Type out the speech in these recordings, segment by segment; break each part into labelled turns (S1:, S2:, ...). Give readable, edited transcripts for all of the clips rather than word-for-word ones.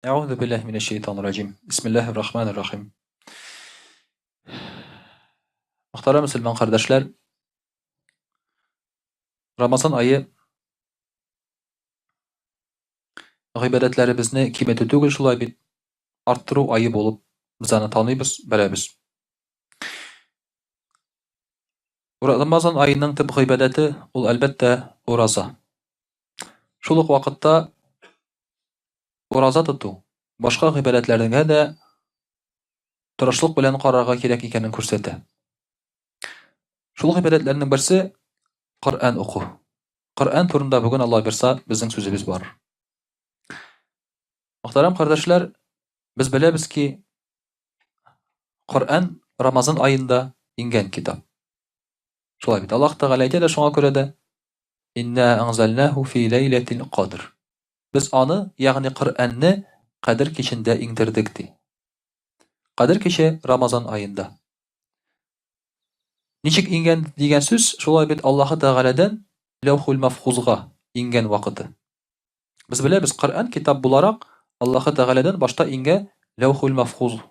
S1: Әгъузу биллаһи минәш шәйтанир раҗим. Бисмиллаһир рахманир рахим. Мөхтәрәм мөселман кардәшләр, Рамазан ае гыйбадәтләребезне киметү түгел шулай бит, арттыру ае булып без аны таныйбыз, беләбез. Рамазан аеның төп гыйбадәте ул әлбәттә ураза. Шул ук вакытта ураза тоту башка гыйбадәтләргә дә тырышлык белән карарга кирәк икәнен күрсәтә. Шул гыйбадәтләрнең берсе Коръән уку. Коръән турында бүген Алла бирса, безнең сүзебез бар. Мөхтәрәм кардәшләр, без беләбез ки, Коръән Рамазан аенда иңгән китап. Шулай бит. Аллаһ Тәгалә әйтә дә шуңа күрә дә Инна анзалнаху фи ләйләтил кадр. Без аны, ягъни Коръәнне Кадер кичендә иңдердек ди. Кадер киче Рамазан аенда. Ничек иңгән дигән сүз, шулай бит Аллаһы Тәгаләдән Ләүхул Мәхфузга иңгән вакыты. Без беләбез, Коръән китап буларак Аллаһы Тәгаләдән башта иңгә Ләүхул Мәхфуз.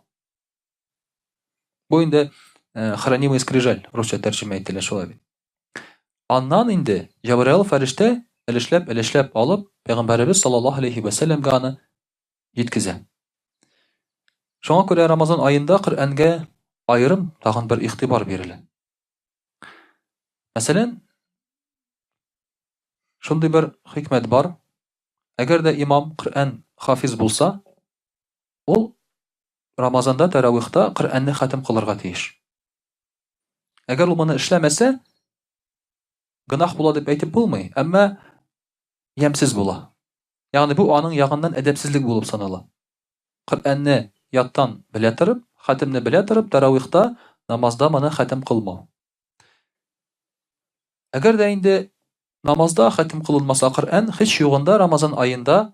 S1: Бу инде э, хранимый скрижаль русча тәрҗемә ителә шулай бит. Аннан инде Җәбраил фәрештә өлешләп-өлешләп алып, пәйгамбәребез саллаллаһу алейхи ва сәлләмгә аны җиткезә. Шуңа күрә Рамазан аенда Коръәнгә аерым тагын бер игътибар бирелә. Мәсәлән, шундый бер хикмәт бар. Әгәр дә имам Коръән хафиз булса, ул Рамазанда тәравихта Коръәнне хәтем кылырга тиеш. Әгәр ул моны эшләмәсә, гөнаһ була дип әйтеп булмый, әмма ямьсез була. Ягъни бу аның ягыннан әдәпсезлек булып санала. Коръәнне яттан белә торып, хәтемне белә торып, тәравихта намазда моны хәтем кылмау. Әгәр дә инде намазда хәтем кылынмаса Коръән, һич югында Рамазан аенда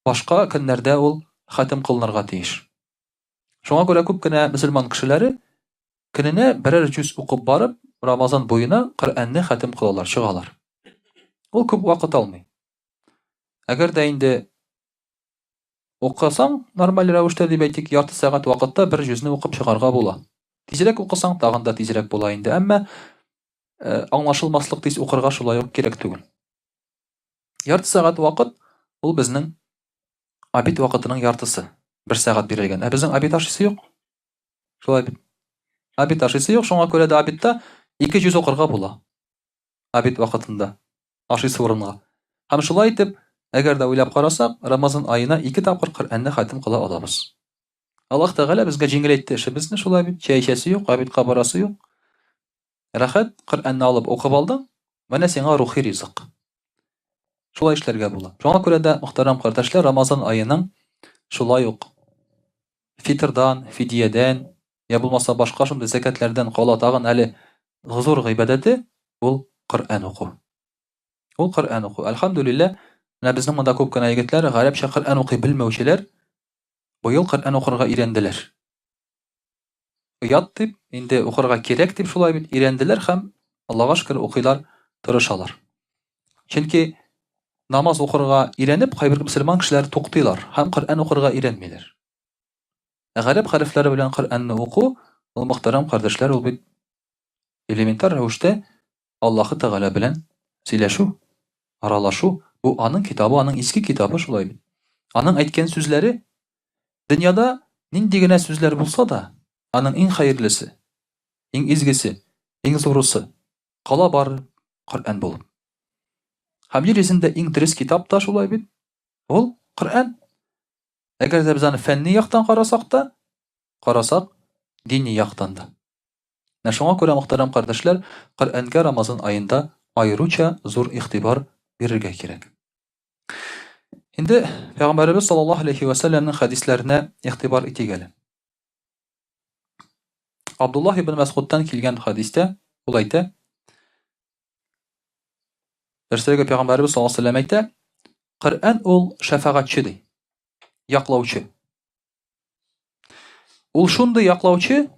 S1: башка көннәрдә ул хәтем кылынырга тиеш. Шуңа күрә күп кенә мөселман кешеләре көненә берәр җүз укып барып, Рамазан буена Коръәнне хәтем кылалар, чыгалар. Ул күп вакыт алмый. Әгәр дә инде укысаң, нормаль рәвештә дип әйтик, ярты сәгать вакытта бер җүзне укып чыгарга була. Тизрәк укысаң, тагын да тизрәк була инде. Әмма э, аңлашылмаслык тиз укырга шулай ук кирәк түгел. Ярты сәгать вакыт ул безнең обед вакытының яртысы. Бер сәгать бирелгән. Ә безнең обед ашыйсы юк. Шулай бит. Обед ашыйсы юк, шуңа күрә дә обедта 200 укырга була. Обед вакытында ашыйсы урынга. Һәм шулай итеп, әгәр дә уйлап карасак, Рамазан аена ике тапкыр Коръәнне хәтем кыла алабыз. Аллаһ Тәгалә безгә җиңеләйтте эшебезне, шулай бит. Чәй эчәсе юк, обедка барасы юк. Рәхәт, Коръәнне алып укып алдың, менә сиңа рухи ризык. Шулай эшләргә була. Шуңа күрә дә, мөхтәрәм кардәшләр, Рамазан аеның шулай ук фитрдан, фидиядән, я булмаса башка шундый зәкәтләрдән кала тагын әле зур гыйбадәте ул Коръән уку. Ул Коръән уку. Әлхәмдүлилләһ, менә безнең монда күп кенә егетләр гарәпчә Коръән укый белмәүчеләр быел Коръән укырга өйрәнделәр. Оят дип, инде укырга кирәк дип шулай бит өйрәнделәр һәм Аллага шөкер укыйлар, тырышалар. Чөнки намаз укырга өйрәнеп, кайбер мөселман кешеләр туктыйлар һәм Коръән укырга өйрәнмиләр. Ә гарәп хәрефләре белән Коръәнне уку, ул мөхтәрәм кардәшләр, ул бит элементар рәвештә Аллаһы Тәгалә белән сөйләшү, аралашу, бу аның китабы, аның изге китабы шулай бит. Аның әйткән сүзләре дөньяда нинди генә сүзләр булса да, аның иң хәерлесе, иң изгесе, иң зурысы кала бар Коръән булып. Һәм җир йөзендә иң дөрес китап та шулай бит. Ул Коръән. Әгәр дә без аны фәнни яктан карасак та, карасак, дини яктан да. Менә шуңа күрә, мөхтәрәм кардәшләр, Коръәнгә Рамазан аенда аеруча зур игътибар бирергә кирәк. Инде Пәйгамбәребез саллаллаһу алейхи ва сәлләмнең хәдисләренә игътибар итик әле. Абдуллаһ ибн Мәсгудтан килгән хәдистә ул әйтә, Дөресрәге Пәйгамбәребез саллаллаһу алейһи ва сәлләм әйтә, Коръән ул шәфәгатьче ди, яклаучы. Ул шундый яклаучы,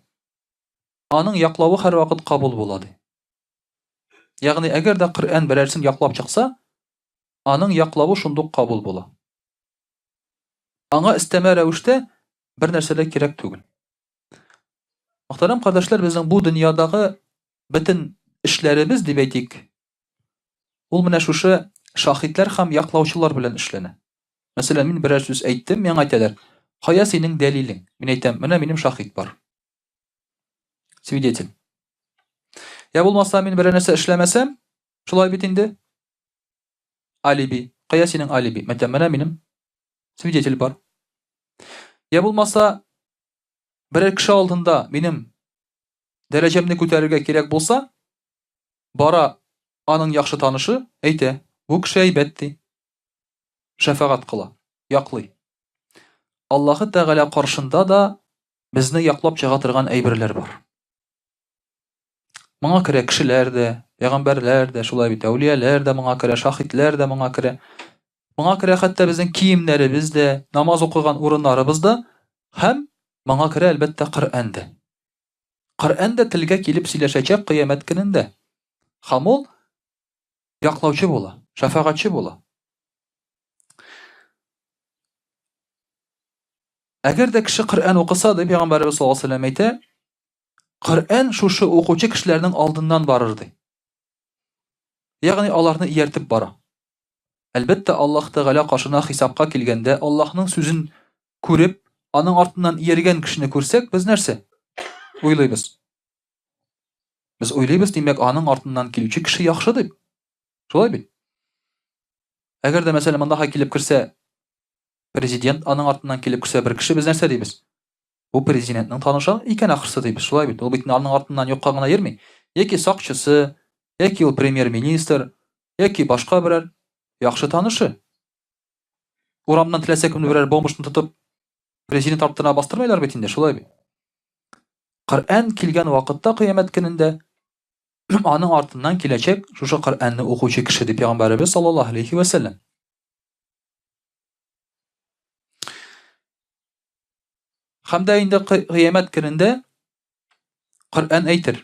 S1: аның яклавы һәрвакыт кабул була ди. Ягъни әгәр дә Коръән берәрсен яклап чыкса, аның яклавы шундук кабул була. Аңа өстәмә рәвештә бер нәрсә дә кирәк түгел. Мөхтәрәм кардәшләр, безнең бу дөньядагы бөтен эшләребез дип әйтик, ул менә шушы шаһитләр һәм яклаучылар белән эшләнә. Мәсәлән, мин берәр сүз әйттем, миңа әйтәләр, кая синең дәлилең? Мин әйтәм, менә минем шаһит бар. Свидетель. Я булмаса, мин берәр нәрсә эшләмәсәм, шулай бит инде. Алиби. Кая синең алиби? Мәйтәм, менә минем свидетель бар. Я булмаса, берәр кеше алдында минем дәрәҗәмне күтәрергә кирәк булса, бара аның яхшы танышы, әйтә, бу кеше әйбәт ди. Шәфәгать кыла, яклый. Аллаһы Тәгалә каршында да безне яклап чыга торган әйберләр бар. Моңа керә кешеләр дә, пәйгамбәрләр дә, шулай бит, әүлияләр дә моңа керә, шаһитләр дә моңа керә. Моңа керә хәтта безнең киемнәребез дә, намаз укыган урыннарыбыз да һәм моңа керә, әлбәттә, Коръән дә. Коръән дә телгә килеп сөйләшәчәк кыямәт көнендә. Һәм ул яклаучы була, шәфәгатьче була. Әгәр дә кеше Коръән укыса, дип Пәйгамбәребез саллаллаһу алейһи ва сәлләм әйтә, Коръән шушы укучы кешеләрнең алдыннан барыр ди. Ягъни аларны ияртеп бара. Әлбәттә, Аллаһ Тәгалә каршына хисапка килгәндә, Аллаһның сүзен күреп, аның артыннан ияргән кешене күрсәк, без нәрсә уйлыйбыз? Без уйлыйбыз, димәк, аның артыннан килүче кеше яхшы дип. Шулай бит? Әгәр дә, мәсәлән, монда килеп керсә, президент аның артыннан килеп керсә бер кеше, без нәрсә дибез? Бу президентның танышы икән ахрысы дибез, шулай бит. Ул бит аның артыннан юкка гына йөрми. Яки сакчысы, яки ул премьер-министр, яки башка берәр яхшы танышы. Урамнан теләсә кемне берәр бомжны тотып президент артына бастырмыйлар бит инде, шулай бит. Коръән килгән вакытта кыямәт көнендә аның артыннан киләчәк шушы Коръәнне укучы кеше дип пәйгамбәребез саллаллаһу алейхи ва сәлләм. Һәм дә инде кыямәт көнендә Коръән әйтер.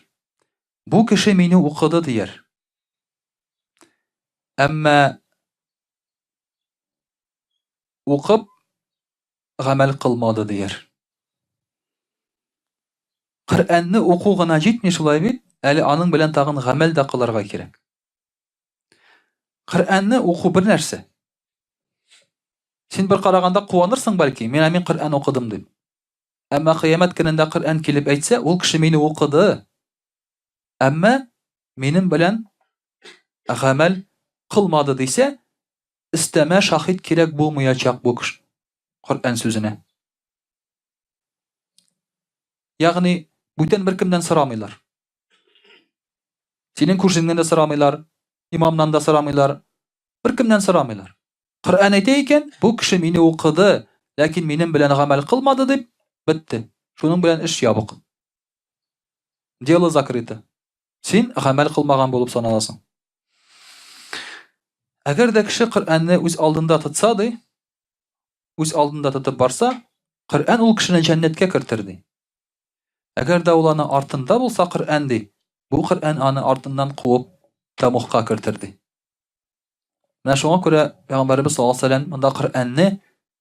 S1: Бу кеше мине укыды дияр. Әмма укып гамәл кылмады дияр. Коръәнне уку гына җитми шулай бит, әле аның белән тагын гамәл дә кылырга кирәк. Коръәнне уку бер нәрсә. Син бер караганда куанырсың бәлки, мин мин Коръән укыдым дип. Әмма кыямәт көнендә Коръән килеп әйтсә, ул кеше мине укыды. Әмма минем белән гамәл кылмады дисә, өстәмә шахид кирәк булмаячак бу кеше Коръән сүзенә. Ягъни бүтән беркемнән сорамыйлар. Синең күршеңнән дә сорамыйлар, имамнан да сорамыйлар, беркемнән сорамыйлар. Коръән әйтә икән, бу кеше мине укыды, ләкин минем белән гамәл кылмады дип, бетте. Шуның белән эш ябык. Дело закрыто. Син гамәл кылмаган булып саналасың. Әгәр дә кеше Коръәнне үз алдында тотса, ди, үз алдында тотып барса, Коръән ул кешене җәннәткә кертер, ди. Әгәр дә ул аны артында булса Коръән ди, бу Коръән аны артыннан куып тәмугка кертер ди. Менә шуңа күрә Пәйгамбәребез саллаллаһу алейһи вәсәлләм монда Коръәнне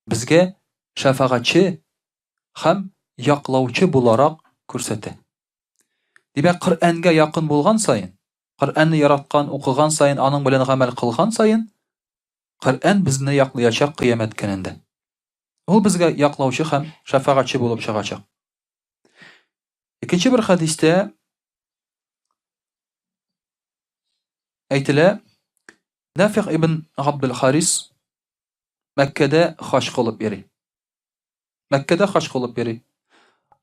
S1: безгә шәфәгатьче һәм яклаучы буларак күрсәтә. Димәк, Коръәнгә якын булган саен, Коръәнне яраткан, укыган саен, аның белән гамәл кылган саен, Коръән безне яклаячак кыямәт көнендә. Ул безгә яклаучы һәм шәфәгатьче булып чыгачак. Икенче бер хәдистә әйтелә, Нафиг ибн Габдул Харис Мәккәдә хаҗ кылып йөри. Мәккәдә хаҗ кылып йөри.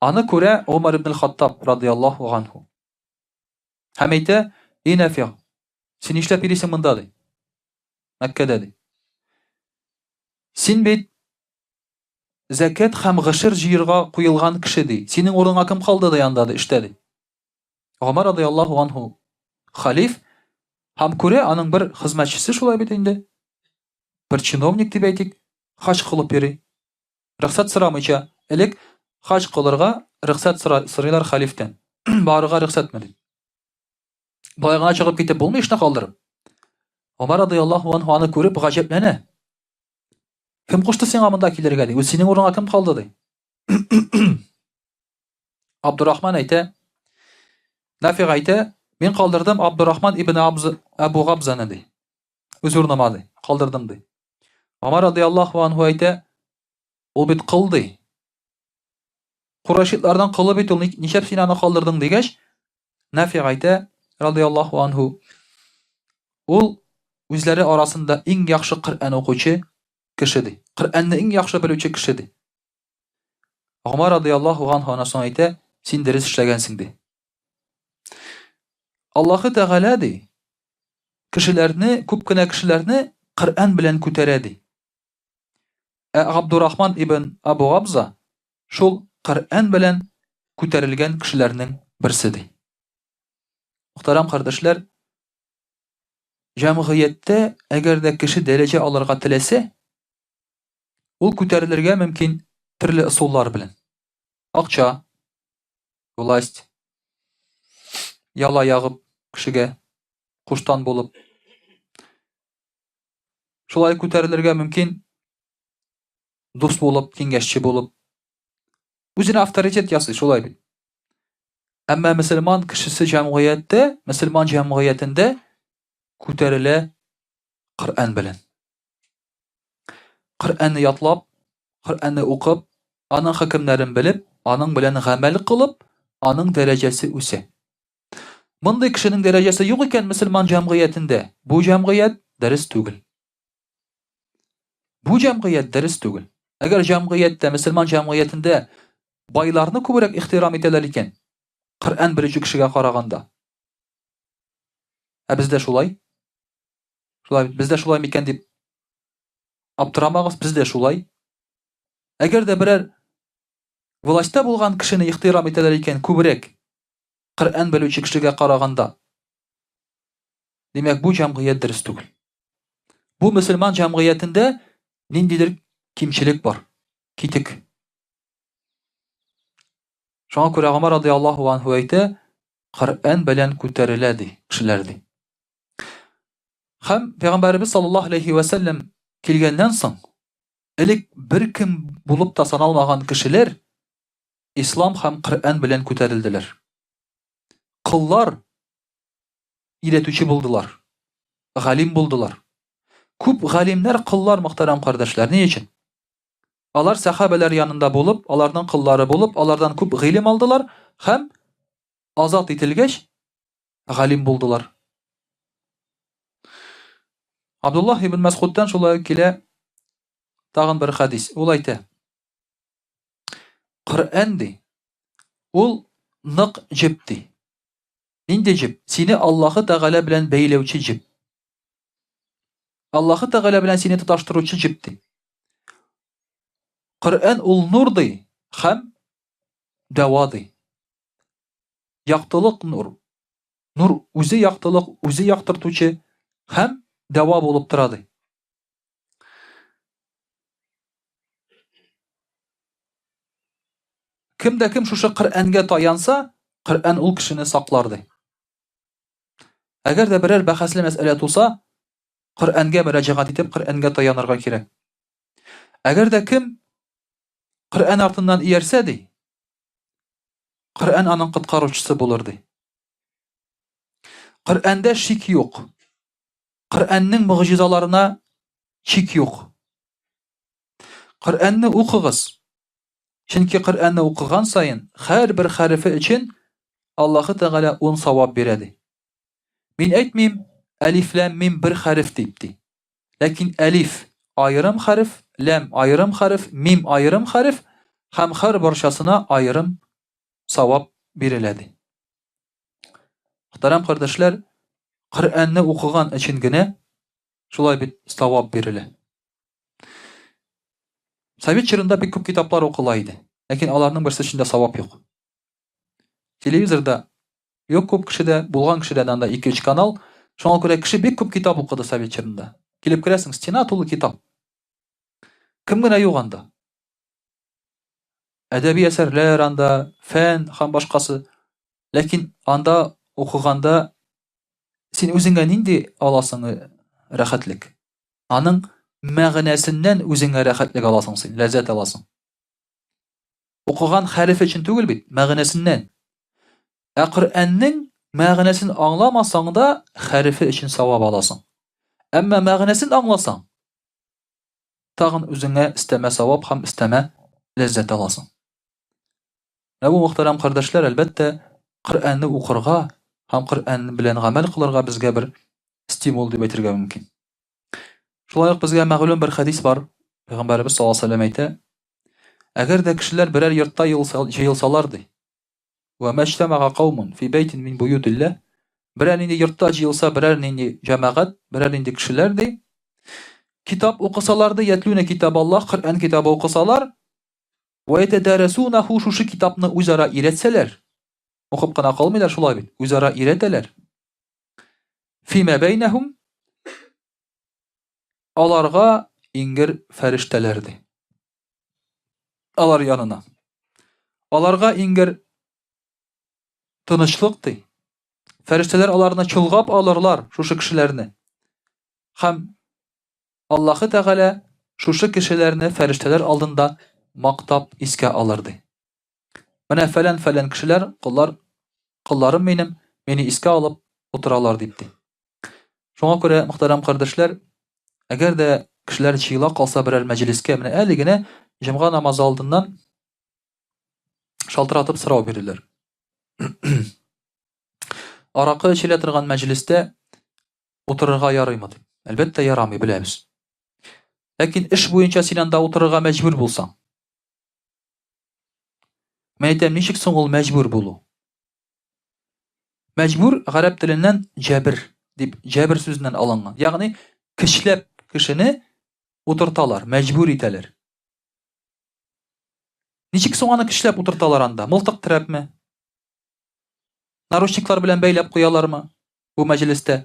S1: Аны күрә Умар ибн Хаттаб радияллаһу анху. Һәм әйтә, "Эй Нафиг, син нишләп йөрисең монда?" ди. Мәккәдә ди. Син бит зәкәт һәм гышыр җыерга куелган кеше ди. Синең урыныңа кем калды ди анда ди, эштә ди. Гомар радияллаһу анху халиф һәм күрә аның бер хезмәтчесе шулай бит инде. Бер чиновник дип әйтик, хаҗ кылып йөри. Рөхсәт сорамыйча, элек хаҗ кылырга рөхсәт сорыйлар халифтән. Барырга рөхсәтме дип. Болай гына чыгып китеп булмый эшне калдырып. Омар радияллаһу анху аны күреп гаҗәпләнә. Кем кушты сиңа монда килергә ди? Үз синең урынга кем калды ди? Абдурахман әйтә, Нафиг әйтә, мин калдырдым Абдурахман ибн Абу Габзаны ди. Үз урыныма ди, калдырдым ди. Омар радиаллаһу анһу әйтә, ул бит кол ди. Курайшитларның колы бит ул, нишләп син аны калдырдың дигәч, Нафиг әйтә, радиаллаһу анһу, ул үзләре арасында иң яхшы Коръән укучы кеше ди. Коръәнне иң яхшы белүче кеше ди. Гомар радиаллаһу анһу ана соң әйтә, син дөрес эшләгәнсең ди. Аллаһы Тәгалә ди, кешеләрне, күп кенә кешеләрне Коръән белән күтәрә ди. Ә Габдурахман ибн Абу Габза шул Коръән белән күтәрелгән кешеләрнең берсе ди. Мөхтәрәм кардәшләр, җәмгыятьтә әгәр дә кеше дәрәҗә алырга теләсә, ул күтәрелергә мөмкин төрле ысуллар белән. Акча, власть, яла ягып кешегә, куштан булып. Шулай күтәрелергә мөмкин дус булып, киңәшче булып. Үзенә авторитет ясый, шулай бит. Әмма мөселман кешесе җәмгыятьтә, мөселман җәмгыятендә күтәрелә Коръән белән. Коръәнне ятлап, Коръәнне укып, аның хөкемнәрен белеп, аның белән гамәл кылып, аның дәрәҗәсе үсә. Мондый кешенең дәрәҗәсе юк икән мөселман җәмгыятендә, бу җәмгыять дөрес түгел. Бу җәмгыять дөрес түгел. Әгәр җәмгыятьтә, мөселман җәмгыятендә байларны күбрәк ихтирам итәләр икән, Коръән белүче кешегә караганда. Ә бездә шулай? Шулай бит, бездә шулай микән дип аптырамагыз, бездә шулай. Әгәр дә берәр властьта булган кешене ихтирам итәләр икән күбрәк, Коръән белүче кешегә караганда. Димәк, бу җәмгыять дөрес түгел. Бу мөселман җәмгыятендә ниндидер кимчелек бар, китек. Шуңа күрә Гомар радиаллаһу анһу әйтә, Коръән белән күтәрелә ди кешеләр ди. Һәм Пәйгамбәребез саллаллаһу алейхи ва сәлләм килгәннән соң, элек беркем булып та саналмаган кешеләр Ислам һәм Коръән белән күтәрелделәр. Коллар өйрәтүче булдылар. Галим булдылар. Күп галимнәр коллар, мөхтәрәм кардәшләр. Ни өчен? Алар сәхабәләр янында булып, аларның коллары булып, алардан күп гыйлем алдылар һәм азат ителгәч, галим булдылар. Абдуллаһ ибн Мәсгудтан шулай килә тагын бер хәдис. Ул әйтә: Коръән ди, ул нык җеп ди. Нинди җеп? Сине Аллаһы Тәгалә белән бәйләүче җеп. Аллаһы Тәгалә белән сине тоташтыручы җеп ди. Коръән ул нур ди һәм дәва ди. Яктылык нур. Нур үзе яктылык, үзе яктыртучы һәм дәва булып тора ди. Кем дә кем шушы Коръәнгә таянса, Коръән ул кешене саклар ди. Әгәр дә берәр бәхәсле мәсьәлә туса, Коръәнгә мөрәҗәгать итеп, Коръәнгә таянырга кирәк. Әгәр дә кем Коръән артыннан иярсә ди, Коръән аның коткаручысы булыр ди. Коръәндә шик юк. Коръәннең могҗизаларына чик юк. Коръәнне укыгыз. Чөнки Коръәнне укыган саен һәрбер хәрефе өчен Аллаһы Тәгалә ун савап бирә ди. Мин әйтмим, әлиф ләм мим бер хәреф дип ди. Ләкин әлиф аерым хәреф, ләм аерым хәреф, мим аерым хәреф һәм һәр барчасына аерым савап бирелә ди. Мөхтәрәм кардәшләр, Коръәнне укыган өчен генә шулай бит савап бирелә. Совет чорында бик күп китаплар укыла иде. Ләкин аларның берсе өчен дә савап юк. Телевизорда юк күп кешедә, булган кешедә дә анда 2-3 канал. Шуңа күрә кеше бик күп китап укыды совет чорында. Килеп керәсең, стена тулы китап. Кем генә юк анда. Әдәби әсәрләр анда, фән һәм башкасы. Ләкин анда укыганда син үзеңә нинди аласың э, рәхәтлек? Аның мәгънәсеннән үзеңә рәхәтлек аласың син, ләззәт аласың. Укыган хәреф өчен түгел бит, мәгънәсеннән. Ә Коръәннең мәгънәсен аңламасаң да, хәрефе өчен савап аласың. Әмма мәгънәсен аңласаң, тагын үзеңә өстәмә савап һәм өстәмә ләззәт аласың. Менә бу мөхтәрәм кардәшләр, әлбәттә, Коръәнне укырга һәм Коръән белән гамәл кылырга безгә бер стимул дип әйтергә мөмкин. Шулай ук безгә мәгълүм бер хәдис бар. Пәйгамбәребез саллаллаһу алейһи ва сәлләм әйтә: Әгәр дә кешеләр берәр йортта җыелсалар ди, Вә мәҗтәмәгә каумун фи бәйтин мин буютилләһ. Берәр нинди йортта җыелса, берәр нинди җәмәгать, берәр нинди кешеләр ди, китап укысалар ди, ятлүнә китап Аллаһ, Коръән китабы укысалар, вә ятәдәрәсүнәһу, шушы китапны үзара өйрәтсәләр, укып кына калмыйлар шулай бит, үзара өйрәтәләр. Фимә бәйнәһум, аларга иңгер фәрештәләр ди. Алар янына. Аларга иңгер тынычлык ди. Фәрештәләр аларны чолгап алырлар, шушы кешеләрне. Һәм Аллаһы Тәгалә шушы кешеләрне фәрештәләр алдында мактап искә алыр ди. Менә фәлән-фәлән кешеләр, коллар, колларым минем, мине искә алып утыралар дип ди. Шуңа күрә, мөхтәрәм кардәшләр, әгәр дә кешеләр җыела калса берәр мәҗлескә, менә әле генә җомга намазы алдыннан шалтыратып сорау бирделәр. Аракы эчелә торган мәҗлестә утырырга ярыймы дип. Әлбәттә, ярамый, беләбез. Ләкин эш буенча син анда утырырга мәҗбүр булсаң. Мен әйтәм, ничек соң ул мәҗбүр булу? Мәҗбүр гарәп теленнән җәбер дип, җәбер сүзеннән алынган. Ягъни көчләп кешене утырталар, мәҗбүр итәләр. Ничек соң аны көчләп утырталар анда? Мылтык терәпме? Наручниклар белән бәйләп куялармы бу мәҗлестә?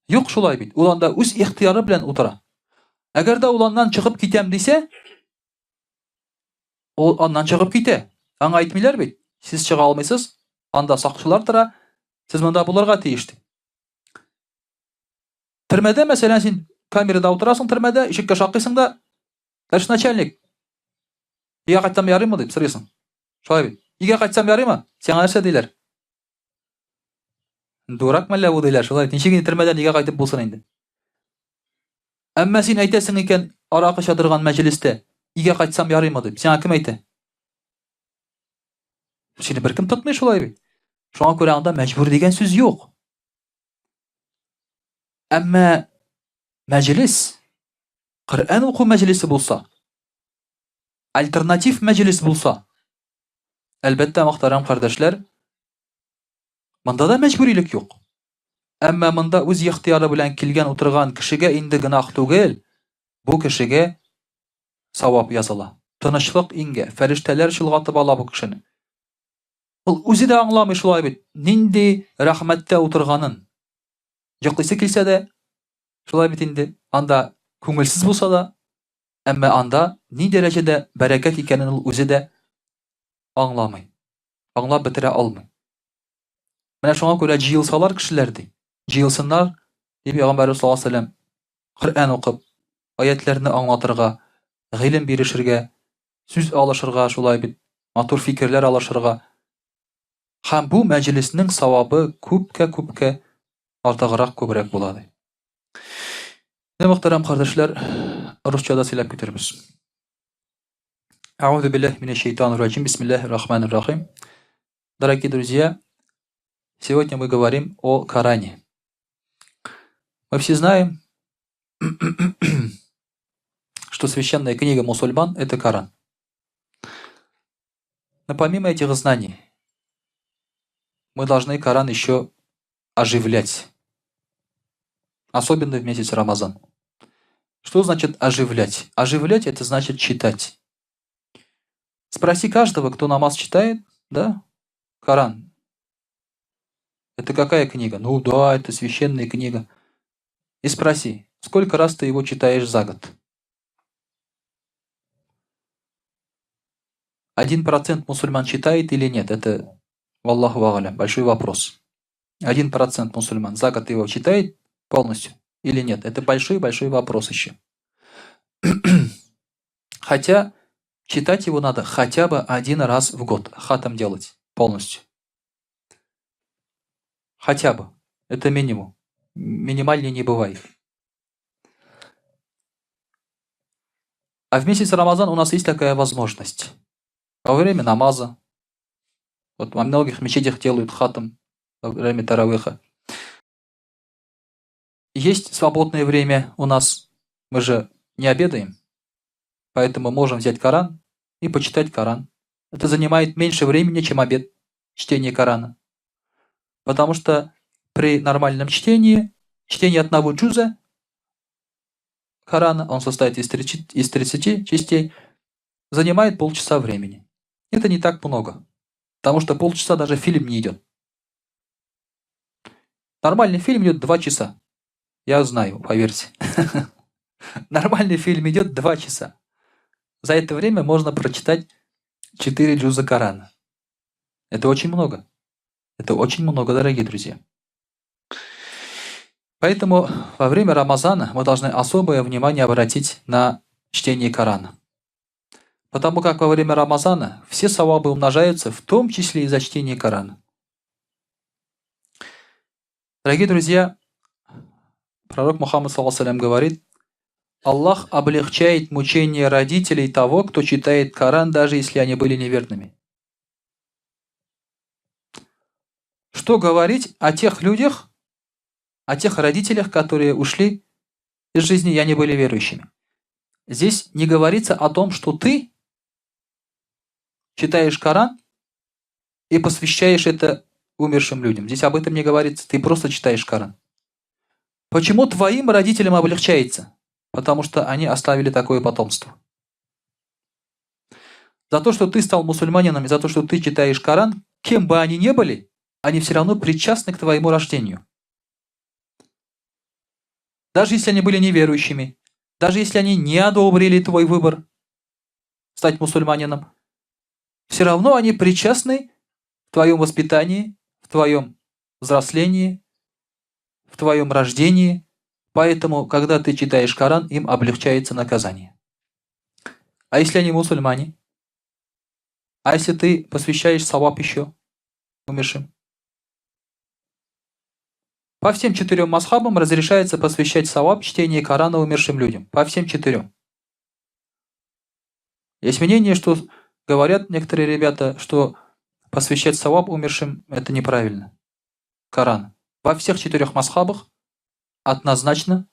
S1: Юк шулай бит. Ул анда үз ихтыяры белән утыра. Әгәр дә ул аннан чыгып китәм дисә, ул аннан чыгып китә. Аңа әйтмиләр бит, сез чыга алмыйсыз, анда сакчылар тора, сез монда булырга тиеш дип. Төрмәдә, мәсәлән, син камерада утырасың төрмәдә, ишеккә шакыйсың да, товарищ начальник, өйгә кайтсам ярыймы дип сорыйсың. Шулай бит. Өйгә кайтсам ярыймы? Сиңа нәрсә диләр? Дурак мәллә бу диләр, шулай. Ничек инде төрмәдән өйгә кайтып булсын инде? Әмма син әйтәсең икән, аракы эчә торган мәҗлестә, өйгә кайтсам ярыймы дип. Сиңа кем әйтә? Сине беркем тотмый шулай бит. Шуңа күрә анда мәҗбүр дигән сүз юк. Әмма мәҗлес Коръән уку мәҗлесе булса, альтернатив мәҗлес булса, әлбәттә, мөхтәрәм кардәшләр, монда да мәҗбүрилек юк. Әмма монда үз ихтыяры белән килгән утырган кешегә инде гөнаһ түгел, бу кешегә савап языла. Тынычлык иңгә, фәрештәләр чолгатып ала бу кешене. Ул үзе дә аңламый шулай бит, нинди рәхмәттә утырганын. Йоклыйсы килсә дә, шулай бит инде, анда күңелсез булса да, әмма анда ни дәрәҗәдә бәрәкәт икәнен ул үзе дә аңламый. Аңлап бетерә алмый. Менә шуңа күрә җыелсалар кешеләр ди, җыелсыннар, ди Пәйгамбәрбез саллаллаһу алейһи ва сәлләм, Коръән укып, аятләрне аңлатырга, гыйлем бирешергә, сүз алышырга, шулай бит, матур фикерләр алышырга. Һәм бу мәҗлеснең савабы күпкә-күпкә артыграк күбрәк була ди. Менә мөхтәрәм кардәшләр, русча да сөйләп китербез. Әгъузу биллаһи минәш шайтанир раҗим. Бисмиллаһир рахманир рахим. Дорогие друзья, сегодня мы говорим о Коране. Мы все знаем, что священная книга мусульман – это Коран. Но помимо этих знаний, мы должны Коран еще оживлять. Особенно в месяц Рамазан. Что значит оживлять? Оживлять – это значит читать. Спроси каждого, кто намаз читает, да, Коран. Это какая книга? Ну да, это священная книга. И спроси, сколько раз ты его читаешь за год? 1% мусульман читает или нет? Это, Аллаху агалям, большой вопрос. 1% мусульман за год его читает полностью или нет? Это большой-большой вопрос еще. Хотя читать его надо хотя бы один раз в год, хатам делать полностью. Хотя бы. Это минимум. Минимальнее не бывает. А в месяц Рамазан у нас есть такая возможность. Во время намаза. Вот во многих мечетях делают хатам во время таравыха. Есть свободное время у нас. Мы же не обедаем. Поэтому можем взять Коран и почитать Коран. Это занимает меньше времени, чем обед, чтение Корана. Потому что при нормальном чтении, чтение одного джуза Корана, он состоит из 30, из 30 частей, занимает полчаса времени. Это не так много, потому что полчаса даже фильм не идет. Нормальный фильм идет 2 часа. Я знаю, поверьте. Нормальный фильм идет 2 часа. За это время можно прочитать 4 джуза Корана. Это очень много. Это очень много, дорогие друзья. Поэтому во время Рамазана мы должны особое внимание обратить на чтение Корана. Потому как во время Рамазана все савабы умножаются, в том числе и за чтение Корана. Дорогие друзья, пророк Мухаммад саллаллаху говорит, Аллах облегчает мучения родителей того, кто читает Коран, даже если они были неверными. Что говорить о тех людях, о тех родителях, которые ушли из жизни и они были верующими? Здесь не говорится о том, что ты читаешь Коран и посвящаешь это умершим людям. Здесь об этом не говорится. Ты просто читаешь Коран. Почему твоим родителям облегчается? Потому что они оставили такое потомство. За то, что ты стал мусульманином, и за то, что ты читаешь Коран, кем бы они ни были, они все равно причастны к твоему рождению. Даже если они были неверующими, даже если они не одобрили твой выбор стать мусульманином, все равно они причастны в твоем воспитании, в твоем взрослении, в твоем рождении. Поэтому, когда ты читаешь Коран, им облегчается наказание. А если они мусульмане? А если ты посвящаешь саваб еще умершим? По всем четырем масхабам разрешается посвящать саваб чтение Корана умершим людям. По всем четырем. Есть мнение, что говорят некоторые ребята, что посвящать саваб умершим – это неправильно. Коран. Во всех четырех масхабах однозначно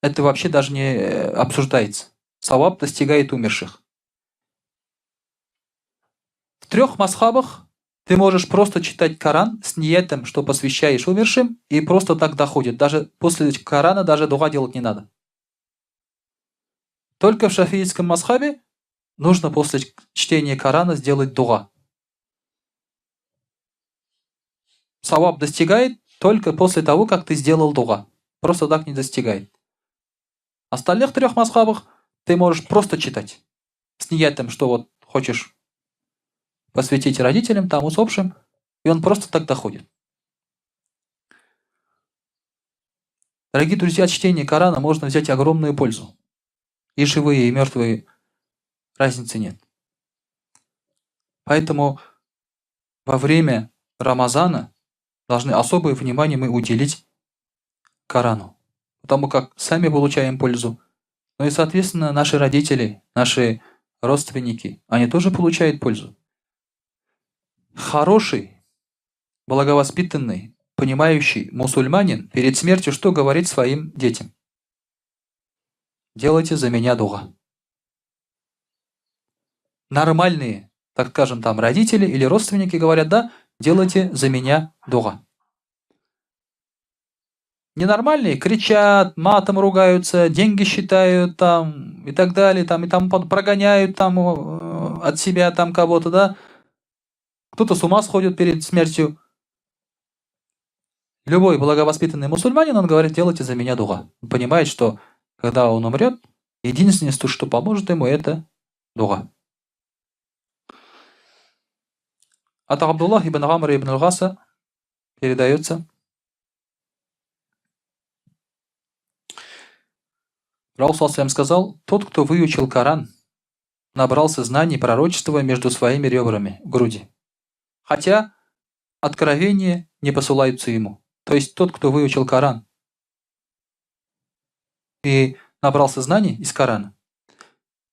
S1: это вообще даже не обсуждается. Саваб достигает умерших. В трех масхабах ты можешь просто читать Коран с ниетом, что посвящаешь умершим, и просто так доходит. Даже после Корана даже дуа делать не надо. Только в шафиитском масхабе нужно после чтения Корана сделать дуа. Саваб достигает только после того, как ты сделал дуа. Просто так не достигает. Остальных трех масхабах ты можешь просто читать. С ниятом, что вот хочешь посвятить родителям, там усопшим, и он просто так доходит. Дорогие друзья, от чтения Корана можно взять огромную пользу. И живые, и мертвые, разницы нет. Поэтому во время Рамазана должны особое внимание мы уделить Корану. Потому как сами получаем пользу, но и, соответственно, наши родители, наши родственники, они тоже получают пользу. Хороший, благовоспитанный, понимающий мусульманин перед смертью что говорит своим детям? Делайте за меня дуа. Нормальные, так скажем, там родители или родственники говорят, да, делайте за меня дуа. Ненормальные кричат, матом ругаются, деньги считают там и так далее, там и там прогоняют там от себя там кого-то, да. Кто-то с ума сходит перед смертью. Любой благовоспитанный мусульманин, он говорит, делайте за меня дуа. Он понимает, что когда он умрет, единственное, что поможет ему, это дуа. От Абдуллах ибн Амра ибн Аль-Гаса передается. Пророк саллаллаху сказал, тот, кто выучил Коран, набрался знаний пророчества между своими ребрами, груди. Хотя откровения не посылаются ему. То есть тот, кто выучил Коран и набрался знаний из Корана,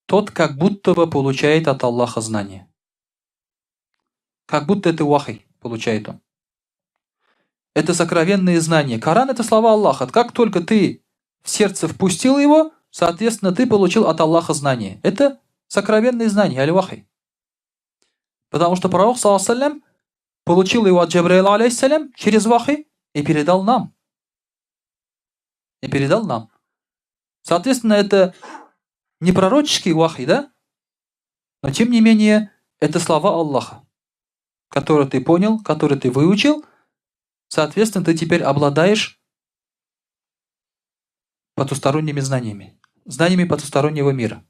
S1: тот как будто бы получает от Аллаха знания. Как будто это вахий получает он. Это сокровенные знания. Коран – это слова Аллаха. Как только ты в сердце впустил его, соответственно, ты получил от Аллаха знания. Это сокровенные знания, аль-вахий. Потому что пророк, саллаллаху получил его от Джабраила, алейхиссалям, через вахий и передал нам. И передал нам. Соответственно, это не пророческий вахий, да? Но тем не менее, это слова Аллаха, которые ты понял, которые ты выучил. Соответственно, ты теперь обладаешь потусторонними знаниями, знаниями потустороннего мира.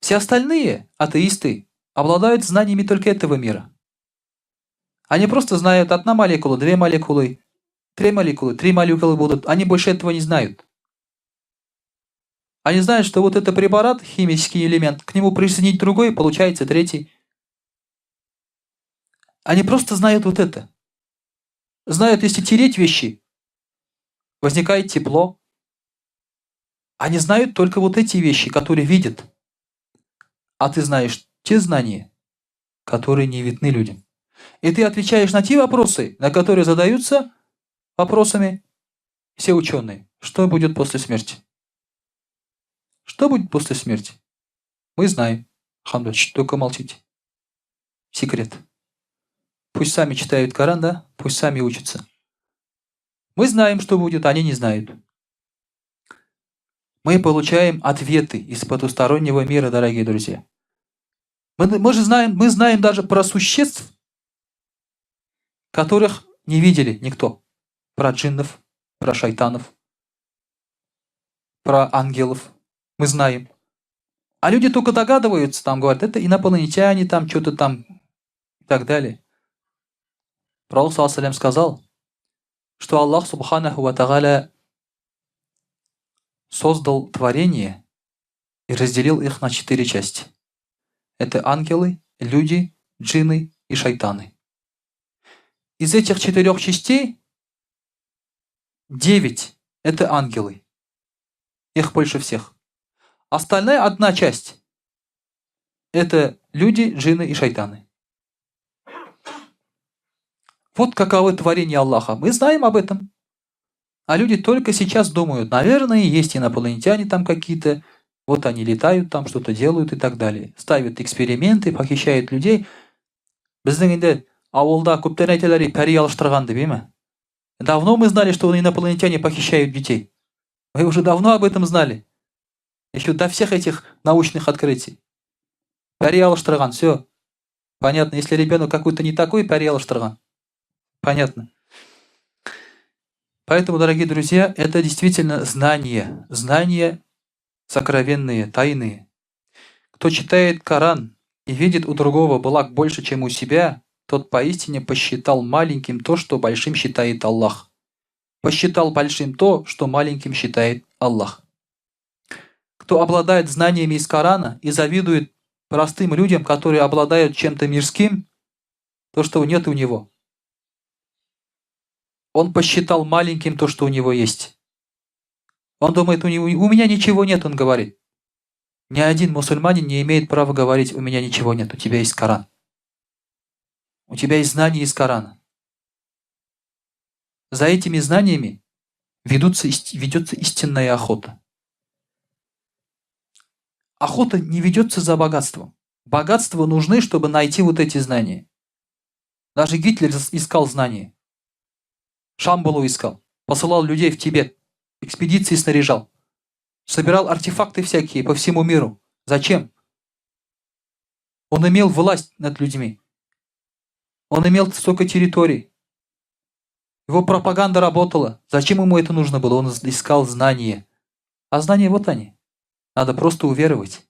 S1: Все остальные атеисты обладают знаниями только этого мира. Они просто знают одна молекула, две молекулы, три молекулы будут. Они больше этого не знают. Они знают, что вот это препарат, химический элемент, к нему присоединить другой, получается третий. Они просто знают вот это. Знают, если тереть вещи, возникает тепло. Они знают только вот эти вещи, которые видят. А ты знаешь те знания, которые не видны людям. И ты отвечаешь на те вопросы, на которые задаются вопросами все ученые. Что будет после смерти? Что будет после смерти? Мы знаем. Хамдуль, только молчите. Секрет. Пусть сами читают Коран, да? Пусть сами учатся. Мы знаем, что будет, они не знают. Мы получаем ответы из потустороннего мира, дорогие друзья. Мы же знаем, мы знаем даже про существ, которых не видели никто. Про джиннов, про шайтанов, про ангелов. Мы знаем. А люди только догадываются, там говорят, это инопланетяне, там что-то там и так далее. Пророк саллаллаху сказал, что Аллах субханаху ва тагаля создал творение и разделил их на четыре части. Это ангелы, люди, джинны и шайтаны. Из этих четырех частей девять – это ангелы. Их больше всех. Остальная одна часть – это люди, джинны и шайтаны. Вот каковы творения Аллаха. Мы знаем об этом. А люди только сейчас думают, наверное, есть инопланетяне там какие-то, вот они летают там, что-то делают и так далее. Ставят эксперименты, похищают людей. Безнең инде авылда күптән әйтәләр пәри алыштырган дип, әйме? Давно мы знали, что инопланетяне похищают детей. Мы уже давно об этом знали. Еще до всех этих научных открытий. Пәри алыштырган, все. Понятно, если ребенок какой-то не такой, пәри алыштырган. Понятно. Поэтому, дорогие друзья, это действительно знания. Знания сокровенные, тайные. Кто читает Коран и видит у другого благ больше, чем у себя, тот поистине посчитал маленьким то, что большим считает Аллах. Посчитал большим то, что маленьким считает Аллах. Кто обладает знаниями из Корана и завидует простым людям, которые обладают чем-то мирским, то, что нет у него. Он посчитал маленьким то, что у него есть. Он думает, у меня ничего нет, он говорит. Ни один мусульманин не имеет права говорить, у меня ничего нет, у тебя есть Коран. У тебя есть знания из Корана. За этими знаниями ведется истинная охота. Охота не ведется за богатством. Богатства нужны, чтобы найти вот эти знания. Даже Гитлер искал знания. Шамбалу искал. Посылал людей в Тибет. Экспедиции снаряжал. Собирал артефакты всякие по всему миру. Зачем? Он имел власть над людьми. Он имел столько территорий. Его пропаганда работала. Зачем ему это нужно было? Он искал знания. А знания вот они. Надо просто уверовать.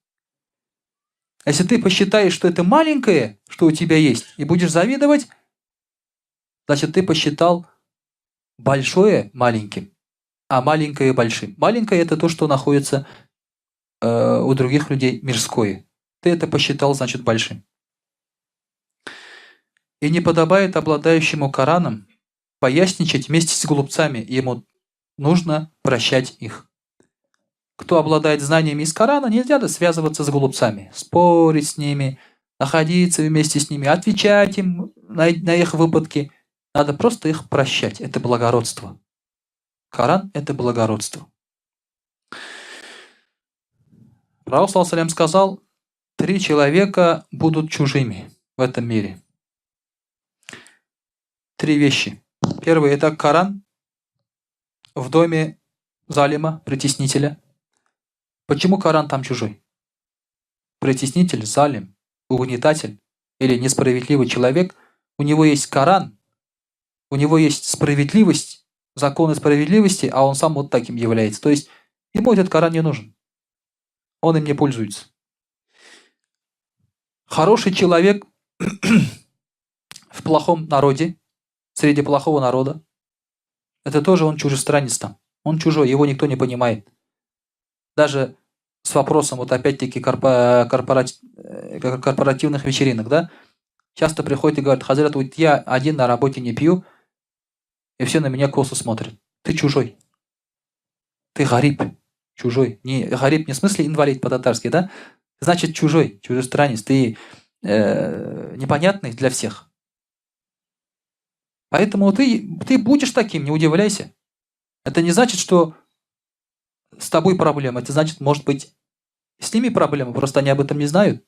S1: Если ты посчитаешь, что это маленькое, что у тебя есть, и будешь завидовать, значит, ты посчитал большое маленьким, А маленькое большим. Маленькое это то, что находится у других людей мирское. Ты это посчитал, значит, большим. И не подобает обладающему Кораном поясничать вместе с глупцами, ему нужно прощать их. Кто обладает знаниями из Корана, нельзя связываться с глупцами, спорить с ними, находиться вместе с ними, отвечать им на их выпадки. Надо просто их прощать. Это благородство. Коран – это благородство. Пророк саллаллаху сказал, три человека будут чужими в этом мире. Три вещи. Первый – это Коран в доме залима, притеснителя. Почему Коран там чужой? Притеснитель, залим, угнетатель или несправедливый человек, у него есть Коран, у него есть справедливость, законы справедливости, а он сам вот таким является. То есть ему этот Коран не нужен. Он им не пользуется. Хороший человек в плохом народе, среди плохого народа, это тоже он чужестранец там. Он чужой, его никто не понимает. Даже с вопросом, вот опять-таки, корпоративных вечеринок, да, часто приходят и говорят, хазрат, вот я один на работе не пью, и все на меня косо смотрят. Ты чужой. Ты гариб, чужой. Не, гариб не в смысле инвалид по-татарски, да? Значит, чужой, чужестранец. Ты непонятный для всех. Поэтому ты будешь таким, не удивляйся. Это не значит, что с тобой проблема. Это значит, может быть, с ними проблема, просто они об этом не знают.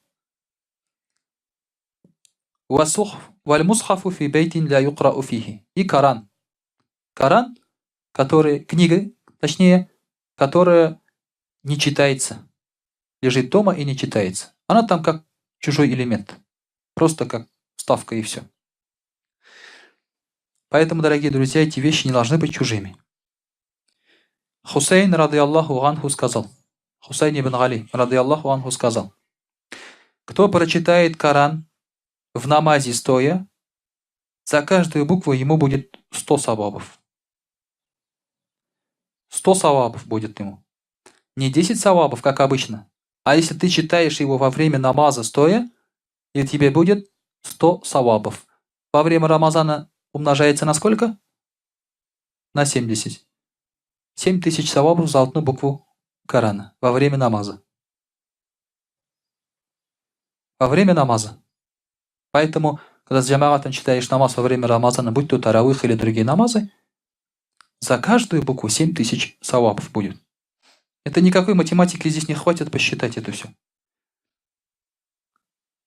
S1: والمصحف في بيت لا يقرأ فيه. И Коран. Коран, который, книга, точнее, которая не читается. Лежит дома и не читается. Она там как чужой элемент. Просто как вставка и все. Поэтому, дорогие друзья, эти вещи не должны быть чужими. Хусейн, رضي الله عنه, сказал, Хусейн ибн Али, رضي الله عنه, сказал, кто прочитает Коран в намазе стоя, за каждую букву ему будет 100 савабов. 100 савабов будет ему. Не 10 савабов, как обычно, а если ты читаешь его во время намаза стоя, и тебе будет 100 савабов. Во время Рамазана умножается на сколько? На 70. 7000 савабов за одну букву Корана во время намаза. Во время намаза. Поэтому, когда с джамаатом читаешь намаз во время Рамазана, будь то таравых или другие намазы, за каждую букву 7000 савабов будет. Это никакой математики здесь не хватит посчитать это все.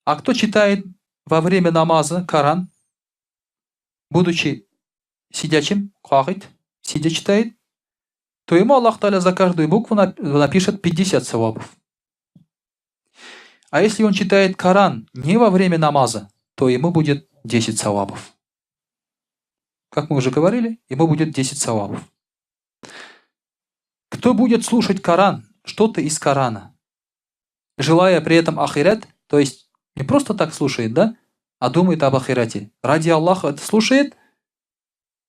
S1: А кто читает во время намаза Коран, будучи сидячим, кагид, сидя читает, то ему Аллах Таля за каждую букву напишет 50 савабов. А если он читает Коран не во время намаза, то ему будет 10 савабов. Как мы уже говорили, ему будет 10 савабов. Кто будет слушать Коран, что-то из Корана, желая при этом ахират, то есть не просто так слушает, да, а думает об ахирате, ради Аллаха это слушает,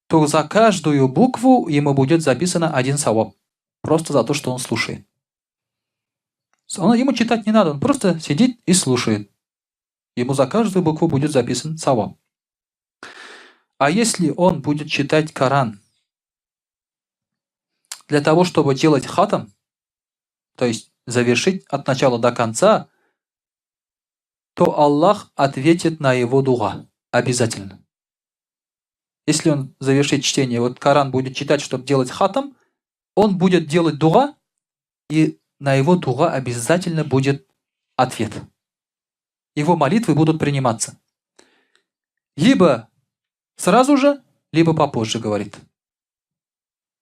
S1: то за каждую букву ему будет записано один саваб. Просто за то, что он слушает. Ему читать не надо, он просто сидит и слушает. Ему за каждую букву будет записан саваб. А если он будет читать Коран для того, чтобы делать хатам, то есть завершить от начала до конца, то Аллах ответит на его дуа обязательно. Если он завершит чтение, вот Коран будет читать, чтобы делать хатам, он будет делать дуа, и на его дуа обязательно будет ответ. Его молитвы будут приниматься. Либо сразу же, либо попозже, говорит.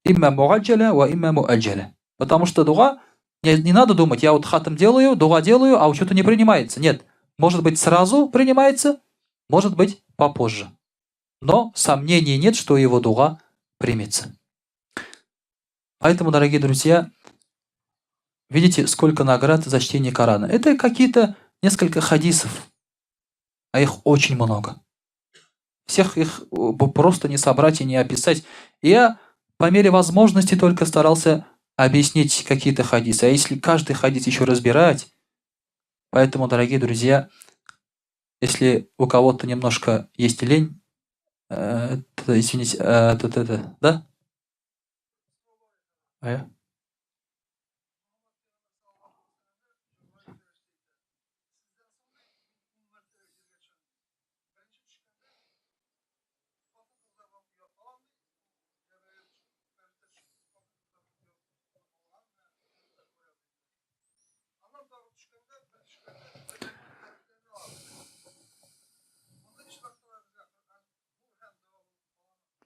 S1: إما معجلة وإما مؤجلة. Потому что дуа, не надо думать, я вот хатам делаю, дуа делаю, а что-то не принимается. Нет, может быть сразу принимается, может быть попозже. Но сомнений нет, что его дуа примется. Поэтому, дорогие друзья, видите, сколько наград за чтение Корана. Это какие-то несколько хадисов, а их очень много. Всех их просто не собрать и не описать. Я По мере возможности только старался объяснить какие-то хадисы. А если каждый хадис еще разбирать, поэтому, дорогие друзья, если у кого-то немножко есть лень, это, извините, это, да? А я?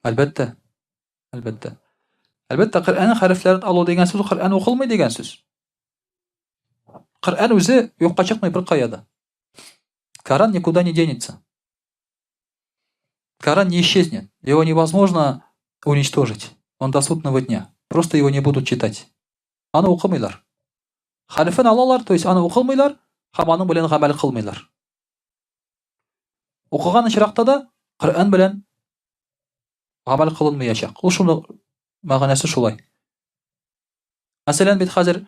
S1: Әлбәттә. Әлбәттә. Әлбәттә, Коръәннең хәрефләрен алу дигән сүз Коръән укылмый дигән сүз. Коръән үзе юкка чыкмый бер кая да. Коран никуда не денется. Коран не исчезнет. Его невозможно уничтожить. Он до судного дня. Просто его не будут читать. Аны укымыйлар. Хәрефен алалар, то есть аны укылмыйлар, һәм аның белән гамәл кылмыйлар. Укыган очракта да Коръән белән гамәл кылынмаячак. Ул шуны мәгънәсе шулай. Мәсәлән, бит хәзер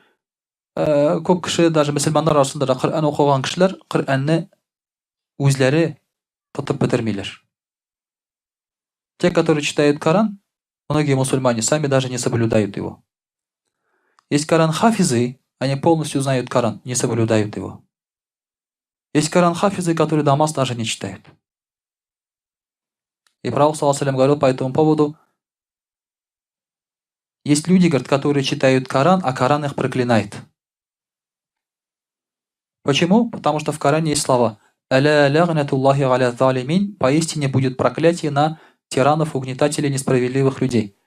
S1: күп кеше, даже мөселманнар арасында да Коръән укыган кешеләр Коръәнне үзләре тотып бетермиләр. Те, которые читают Коран, многие мусульмане сами даже не соблюдают его. Есть Коран хафизы, они полностью знают Коран, не соблюдают его. Есть Коран хафизы, которые намаз даже не читают. И Пророк, саллаллаху говорил по этому поводу, есть люди, говорит, которые читают Коран, а Коран их проклинает. Почему? Потому что в Коране есть слова «Аля лягнатуллахи аля залимин» поистине будет проклятие на тиранов, угнетателей, несправедливых людей.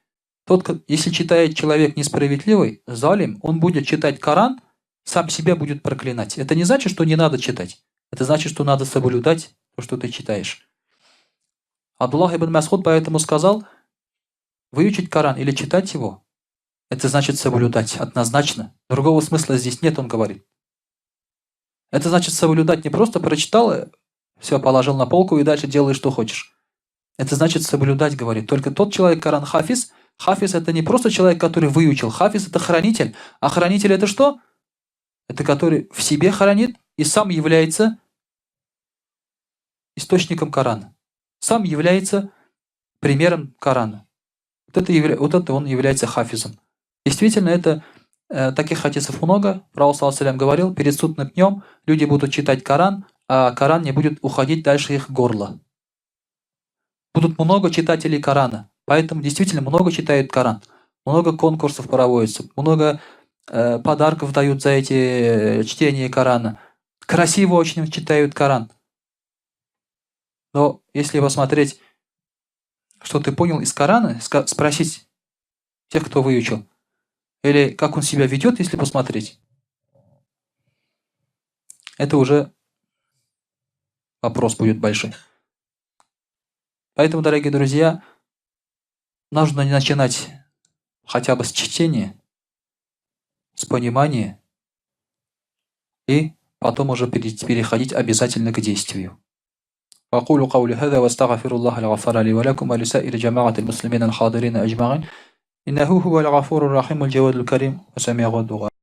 S1: Тот, если читает человек несправедливый, залим, он будет читать Коран, сам себя будет проклинать. Это не значит, что не надо читать. Это значит, что надо соблюдать то, что ты читаешь. Абдуллах ибн Масхуд поэтому сказал, выучить Коран или читать его, это значит соблюдать однозначно. Другого смысла здесь нет, он говорит. Это значит соблюдать не просто прочитал, все положил на полку и дальше делай, что хочешь. Это значит соблюдать, говорит. Только тот человек, Коран Хафиз, Хафиз это не просто человек, который выучил. Хафиз это хранитель. А хранитель это что? Это который в себе хранит и сам является источником Корана. Сам является примером Корана. Вот это он является хафизом. Действительно, это таких хадисов много. Пророк саллаллаху говорил, перед судным днем люди будут читать Коран, а Коран не будет уходить дальше их горла. Будут много читателей Корана. Поэтому действительно много читают Коран. Много конкурсов проводится, много подарков дают за эти чтения Корана. Красиво очень читают Коран. Но если посмотреть, что ты понял из Корана, спросить тех, кто выучил, или как он себя ведет, если посмотреть, это уже вопрос будет большой. Поэтому, дорогие друзья, нужно начинать хотя бы с чтения, с понимания, и потом уже переходить обязательно к действию. أقول قولي هذا واستغفر الله الغفار لي ولكم ولسائر جماعة المسلمين الحاضرين أجمعين إنه هو الغفور الرحيم الجواد الكريم وسميع الدعاء.